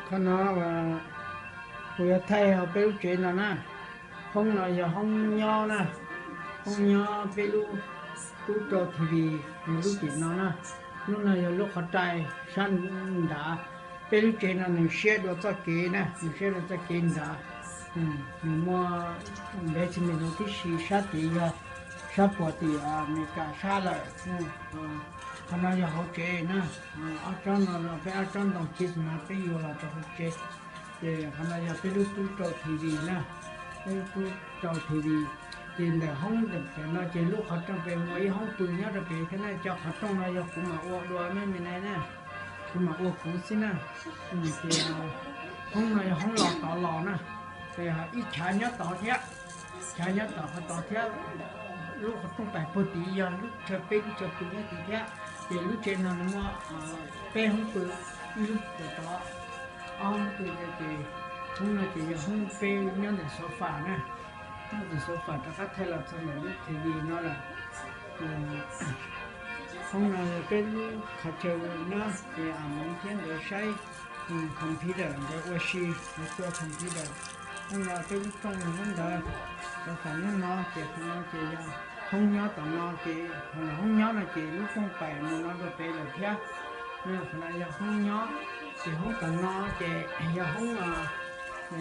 Qhov no kuv yuav thaij hauv peb lub tsev no na. Hoob no yog hoob nyob na, hoob nyob peb lub tub rau T V, nws lub tim no na. Lub no yog lub qhov rai sab nrad. Peb lub tsev no nws siab dua txoj kev na, nws siab dua txoj kev nrad. Nws muaj ntev tsis me no tib si, sab tid yog sab puag tim Amelikas sab lawm. Qhov no yog hauv tsev na. Ob tsob no los peb ob tsob ntoo chiv no peb yuav los rau hauv tsev. Ces qhov no yog peb lub tub rau T V na, peb lub tub rau T V. Ces ntawm hoob ntawm no ces lub qhov rooj pem muaj ib hoob pw nyob rau pem thiab na, cov qhov rooj no yog kuv mam ua dua me me na, kuv mam ua kuv xwb na. Ces hoob no yog hoob los tod los na, ces ib chav nyob tod thiab, chav nyob tom qhov tod thiab. Lub qhov rooj pem puag tid yog lub chaw peb lub chaw pw nyob tid thiab. Ces lub tsev no nws muaj peb hoob pw, ib lub tod, ob hoob pw. Ces hoob no ces yog hoob peb nyob ntawm sofa na, nyob ntawm sofa rov qab thaij los txog ntawm lub T V no lawm. Hoob no yog peb lub qhov chaw nyob ces a moov thiab nkawd saib computer, nkawd ua si, nkawd ua computer. Hoob no peb lub rooj ntawd, sofa nyob no ces qhov no ces yog hoob nyob tom no ces qhov no hoob nyob no ces lub rooj pem mus no rau pem lawm thiab. Qhov no yog hoob nyob, ces hoob tom no ces yog hoob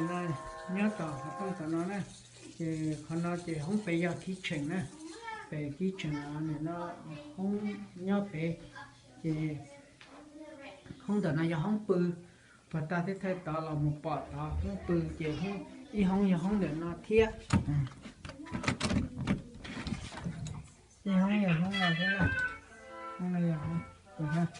no nyob tom qhov rooj tom no na. Ces qhov no ces hoob pem yog kitchen na, pem kitchen no hoob nyob pem. Ces hoob ntawm no yog hoob pw, puag ta thiab thaij tod los mus pom tod hoob pw. Ces ib hoob yog hoob ntawm no thiab, ib hoob yog hoob no thiab na. Hoob no yog hoob pw thiab.